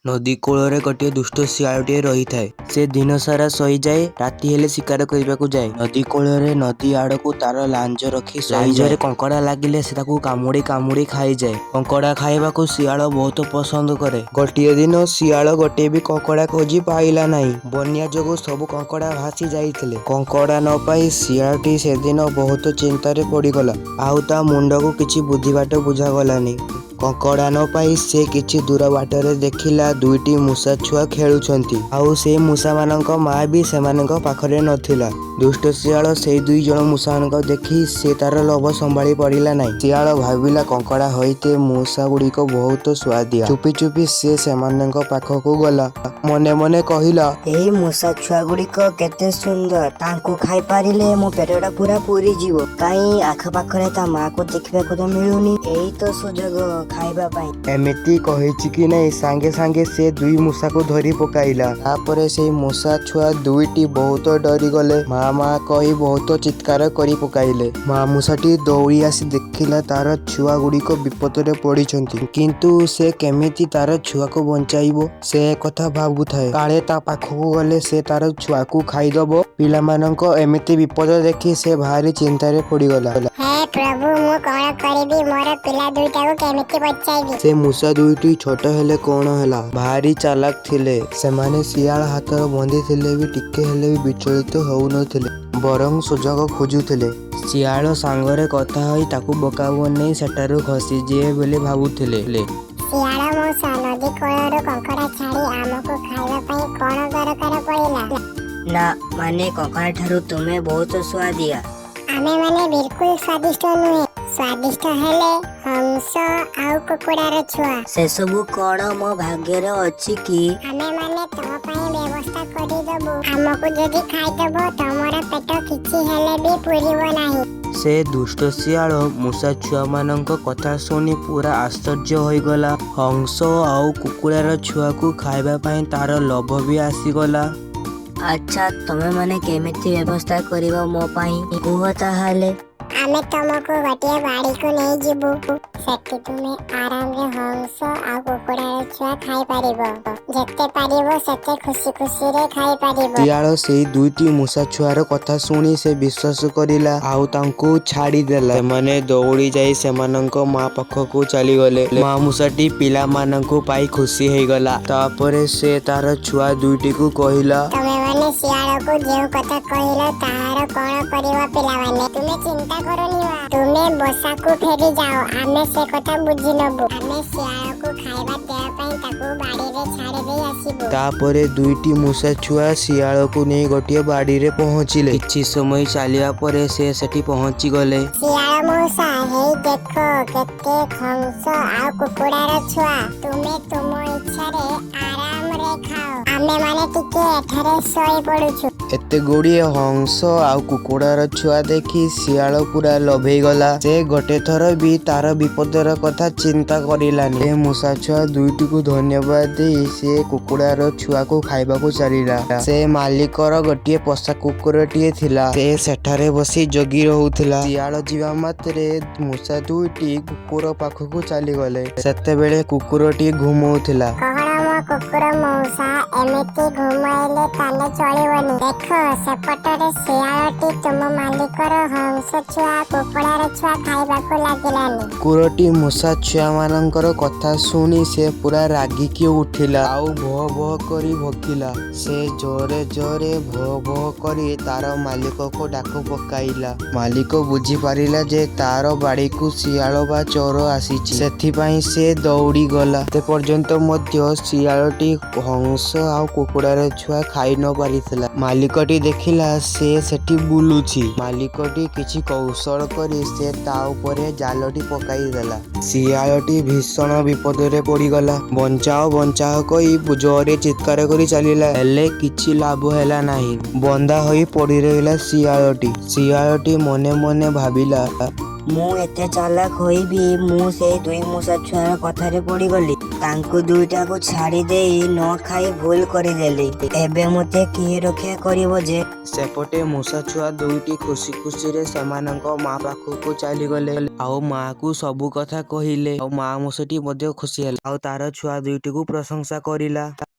ନଦୀ କୂଳରେ ଗୋଟିଏ ଦୁଷ୍ଟ ଶିଆଳଟିଏ ରହିଥାଏ। ସେ ଦିନସାରା ଶୋଇଯାଏ, ରାତି ହେଲେ ଶିକାର କରିବାକୁ ଯାଏ। ନଦୀ କୂଳରେ ନଦୀ ଆଡ଼କୁ ତାର ଲାଞ୍ଜ ରଖି ଲାଞ୍ଜରେ କଙ୍କଡ଼ା ଲାଗିଲେ ସେ ତାକୁ କାମୁଡ଼ି କାମୁଡ଼ି ଖାଇଯାଏ। କଙ୍କଡ଼ା ଖାଇବାକୁ ଶିଆଳ ବହୁତ ପସନ୍ଦ କରେ। ଗୋଟିଏ ଦିନ ଶିଆଳ ଗୋଟିଏ ବି କଙ୍କଡ଼ା ଖୋଜି ପାଇଲା ନାହିଁ। ବନ୍ୟା ଯୋଗୁଁ ସବୁ କଙ୍କଡ଼ା ଭାସି ଯାଇଥିଲେ। କଙ୍କଡ଼ା ନ ପାଇ ଶିଆଳଟି ସେଦିନ ବହୁତ ଚିନ୍ତାରେ ପଡ଼ିଗଲା। ଆଉ ତା ମୁଣ୍ଡକୁ କିଛି ବୁଦ୍ଧିବାଟ ବୁଝାଗଲାନି। କଙ୍କଡ଼ା ନ ପାଇ ସେ କିଛି ଦୂର ବାଟରେ ଦେଖିଲା ଦୁଇଟି ମୂଷା ଛୁଆ ଖେଳୁଛନ୍ତି। ଆଉ ସେଇ ମୂଷାମାନଙ୍କ ମା ବି ସେମାନଙ୍କ ପାଖରେ ନଥିଲା। ଦୁଷ୍ଟ ଶିଆଳ ସେଇ ଦୁଇ ଜଣ ମୂଷାମାନଙ୍କୁ ଦେଖି ସେ ତାର ଲୋଭ ସମ୍ଭାଳି ପାରିଲା ନାହିଁ। ଶିଆଳ ଭାବିଲା, କଙ୍କଡ଼ା ହୋଇତେ ମୂଷା ଗୁଡ଼ିକ ବହୁତ ସୁଆଦିଆ। ଚୁପି ଚୁପି ସେ ସେମାନଙ୍କ ପାଖକୁ ଗଲା। ମନେ ମନେ କହିଲା, ଏଇ ମୂଷା ଛୁଆ ଗୁଡ଼ିକ କେତେ ସୁନ୍ଦର! ତାଙ୍କୁ ଖାଇପାରିଲେ ମୋ ପେଟଟା ପୁରା ପୁରିଯିବ। କାଇଁ, ଆଖପାଖରେ ତା ମାକୁ ଦେଖିବାକୁ ତ ମିଳୁନି। ଏଇ ତ ସୁଯୋଗ ଖାଇବା ପାଇଁ। ଏମିତି କହିଛି କି ନାହିଁ, ସାଙ୍ଗେ ସାଙ୍ଗେ ସେ ଦୁଇ ମୂଷାକୁ ଧରି ପକାଇଲା। ତାପରେ ସେଇ ମୂଷା ଛୁଆ ଦୁଇଟି ବହୁତ ଡରିଗଲେ। ମା ମା କହି ବହୁତ ଚିତ୍କାର କରି ପକାଇଲେ। ମା ମୂଷାଟି ଦୌଡ଼ି ଆସି ଦେଖିଲା ତାର ଛୁଆ ଗୁଡ଼ିକ ବିପଦରେ ପଡ଼ିଛନ୍ତି। କିନ୍ତୁ ସେ କେମିତି ତାର ଛୁଆକୁ ବଞ୍ଚାଇବ, ସେ ଏକଥା ଭାବୁଥାଏ। କାଳେ ତା ପାଖକୁ ଗଲେ ସେ ତାର ଛୁଆକୁ ଖାଇଦବ। ପିଲାମାନଙ୍କ ଏମିତି ବିପଦ ଦେଖି ସେ ଭାରି ଚିନ୍ତାରେ ପଡ଼ିଗଲା। ହେ ପ୍ରଭୁ, ମୁଁ କଣ କରିବି? ମୋର ପିଲା ଦୁଇଟାକୁ କେମିତି ବଞ୍ଚାଇବି? ସେ ମୂଷା ଦୁଇଟି ଛୋଟ ହେଲେ କଣ ହେଲା, ଭାରି ଚାଲାକ ଥିଲେ। ସେମାନେ ଶିଆଳ ହାତରେ ବନ୍ଦୀ ଥିଲେ ବି ଟିକେ ହେଲେ ବି ବିଚଳିତ ହେଉନଥିଲେ, ବରଂ ସୁଯୋଗ ଖୋଜୁଥିଲେ। ଶିଆଳ ସାଙ୍ଗରେ କଥା ହୋଇ ତାକୁ ବୋକା ବନେଇ ସେଠାରୁ ଖସିଯିବେ ବୋଲି ଭାବୁଥିଲେ। ଶିଆଳ ମଉସା, ନଦୀ କୂଳରୁ କଙ୍କଡ଼ା ଛାଡ଼ି ଆମକୁ ଖାଇବା ପାଇଁ କଣ ଦରକାର ପଡ଼ିଲା? ନା ମାନେ, କଙ୍କଡ଼ା ଠାରୁ ତୁମେ ବହୁତ ସୁଆଦିଆ। ଆମେମାନେ ବିଲକୁଲ ସ୍ୱାଦିଷ୍ଟ ନୁହେଁ। ସ୍ୱାଦିଷ୍ଟ ହେଲେ ହଂସ ଆଉ କୁକୁଡ଼ାର ଛୁଆ। ସେସବୁ କଣ ମୋ ଭାଗ୍ୟରେ ଅଛି କି? ଆମେମାନେ ତମ ପାଇଁ ବ୍ୟବସ୍ଥା କରିଦବୁ। ଆମକୁ ଯଦି ଖାଇଦବ, ତମର ପେଟ କିଛି ହେଲେ ବି ପୁରିବ ନାହିଁ। ସେ ଦୁଷ୍ଟ ଶିଆଳ ମୂଷା ଛୁଆମାନଙ୍କ କଥା ଶୁଣି ପୁରା ଆଶ୍ଚର୍ଯ୍ୟ ହୋଇଗଲା। ହଂସ ଆଉ କୁକୁଡ଼ାର ଛୁଆକୁ ଖାଇବା ପାଇଁ ତାର ଲୋଭ ବି ଆସିଗଲା। ଆଚ୍ଛା, ତମେମାନେ କେମିତି ବ୍ୟବସ୍ଥା କରିବ ମୋ ପାଇଁ, କୁହ ତାହେଲେ। ଆମେ ତମକୁ ଗୋଟିଏ ବାଡ଼ିକୁ ନେଇଯିବୁ। ସେଠି ତୁମେ ଆରାମରେ ହଂସ ଆଉ କୁକୁଡ଼ାର ଛୁଆ ଖାଇପାରିବ। ଯେତେ ପାରିବ ସେତେ ଖୁସି ଖୁସିରେ ଖାଇପାରିବ। ଶିଆଳ ସେଇ ଦୁଇଟି ମୂଷା ଛୁଆର କଥା ଶୁଣି ସେ ବିଶ୍ୱାସ କରିଲା ଆଉ ତାଙ୍କୁ ଛାଡ଼ିଦେଲା। ସେମାନେ ଦୌଡ଼ି ଯାଇ ସେମାନଙ୍କ ମା ପାଖକୁ ଚାଲିଗଲେ। ମା ମୂଷାଟି ପିଲାମାନଙ୍କୁ ପାଇ ଖୁସି ହେଇଗଲା। ତାପରେ ସେ ତାର ଛୁଆ ଦୁଇଟିକୁ କହିଲା, ତମେମାନେ ଶିଆଳକୁ ଯେଉଁ କଥା କହିଲ, ତାହାର କଣ କରିବ ପିଲାମାନେ? ତୁମେ ଚିନ୍ତା କରନି ମା, ତୁମେ ବସାକୁ ଫେରି ଯାଅ। ଆମେ ସେ କଥା ବୁଝି ନବୁ। ଆମେ ଶିଆଳକୁ ଖାଇବା ଦେବା ପାଇଁ ତାକୁ ବାଡ଼ିରେ ଛାଡ଼ି ଦେଇ ଆସିବୁ। ତାପରେ ଦୁଇଟି ମୂଷା ଛୁଆ ଶିଆଳକୁ ନେଇ ଗୋଟିଏ ବାଡ଼ିରେ ପହଞ୍ଚିଲେ। କିଛି ସମୟ ଚାଲିବା ପରେ ସେ ସେଠି ପହଞ୍ଚିଗଲେ। ଶିଆଳ ମଉସା, ହେଇ ଦେଖ କେତେ ହଂସ ଆଉ କୁକୁଡ଼ାର ଛୁଆ। ତୁମେ ତୁମ ଇଚ୍ଛାରେ ଆରାମରେ ଖାଅ। ଆମେମାନେ ଟିକେ ଏଠାରେ ଶୋଇ ପଡୁଛୁ। ଏତେ ଗୁଡ଼ିଏ ହଂସ ଆଉ କୁକୁଡ଼ାର ଛୁଆ ଦେଖି ଶିଆଳ ପୁରା ଲୋଭେଇଗଲା। ସେ ଗୋଟେ ଥର ବି ତାର ବିପଦର କଥା ଚିନ୍ତା କରିଲାନି। ସେ ମୂଷା ଛୁଆ ଦୁଇଟିକୁ ଧନ୍ୟବାଦ ଦେଇ ସେ କୁକୁଡ଼ାର ଛୁଆକୁ ଖାଇବାକୁ ଚାଲିଲା। ସେ ମାଲିକର ଗୋଟିଏ ପୋଷା କୁକୁରଟିଏ ଥିଲା। ସେ ସେଠାରେ ବସି ଜଗି ରହୁଥିଲା। ଶିଆଳ ଯିବା ମାତ୍ରେ ମୂଷା ଦୁଇଟି କୁକୁର ପାଖକୁ ଚାଲିଗଲେ। ସେତେବେଳେ କୁକୁରଟି ଘୁମଉଥିଲା। କଣ ମୋ କୁକୁର ମଉସା, ଏମିତି ଘୁମାଇଲେ ତାହେଲେ ଚଳିବନି। ଦେଖ, ସେପଟରେ ଶିଆଳଟି ତୁମ ମାଲିକର ହଂସ ଛୁଆ, କୁକୁଡ଼ାର ଛୁଆ ଖାଇବାକୁ ଲାଗିଲାନି। କୁକୁରଟି ମୂଷା ଛୁଆମାନଙ୍କର କଥା ଶୁଣି ସେ ପୁରା ରାଗିକି ଉଠିଲା ଆଉ ଭୋ ଭୋ କରି ଭୋକିଲା। ସେ ଜୋରେ ଜୋରେ ଭୋ ଭୋ କରି ତାର ମାଲିକକୁ ଡାକ ପକାଇଲା। ମାଲିକ ବୁଝିପାରିଲା ଯେ ତାର ବାଡ଼ିକୁ ଶିଆଳ ବା ଚୋର ଆସିଛି। ସେଥିପାଇଁ ସେ ଦୌଡ଼ି ଗଲା। ସେ ପର୍ଯ୍ୟନ୍ତ ମଧ୍ୟ ଶିଆଳଟି ହଂସ ଆଉ କୁକୁଡ଼ାର ଛୁଆ ଖାଇ ନ ପାରିଥିଲା। ମାଲିକଟି ଦେଖିଲା ସେ ସେଠି ବୁଲୁଛି। ମାଲିକଟି କିଛି କୌଶଳ କରି ସେ ତା ଉପରେ ଜାଲଟି ପକାଇଦେଲା। ଶିଆଳଟି ଭୀଷଣ ବିପଦରେ ପଡ଼ିଗଲା। ବଞ୍ଚାଅ ବଞ୍ଚାଅ କହି ଜୋରରେ ଚିତ୍କାର କରି ଚାଲିଲା। ହେଲେ କିଛି ଲାଭ ହେଲା ନାହିଁ। ବନ୍ଧା ହୋଇ ପଡ଼ି ରହିଲା ଶିଆଳଟି। ଶିଆଳଟି ମନେ ମନେ ଭାବିଲା, ମୁଁ ଏତେ ଚାଲାକ ହୋଇ ବି ମୁଁ ସେଇ ଦୁଇ ମୂଷା ଛୁଆର କଥାରେ ପଡ଼ିଗଲି। ତାଙ୍କୁ ଦୁଇଟାକୁ ଛାଡି ଦେଇ ନ ଖାଇ ଭୁଲ କରିଦେଲି। ଏବେ ମୋତେ କିଏ ରକ୍ଷା କରିବ ଯେ? ସେପଟେ ମୂଷା ଛୁଆ ଦୁଇଟି ଖୁସି ଖୁସିରେ ସେମାନଙ୍କ ମା ପାଖକୁ ଚାଲିଗଲେ ଆଉ ମାକୁ ସବୁ କଥା କହିଲେ। ଆଉ ମା ମୂଷାଟି ମଧ୍ୟ ଖୁସି ହେଲା ଆଉ ତାର ଛୁଆ ଦୁଇଟିକୁ ପ୍ରଶଂସା କରିଲା।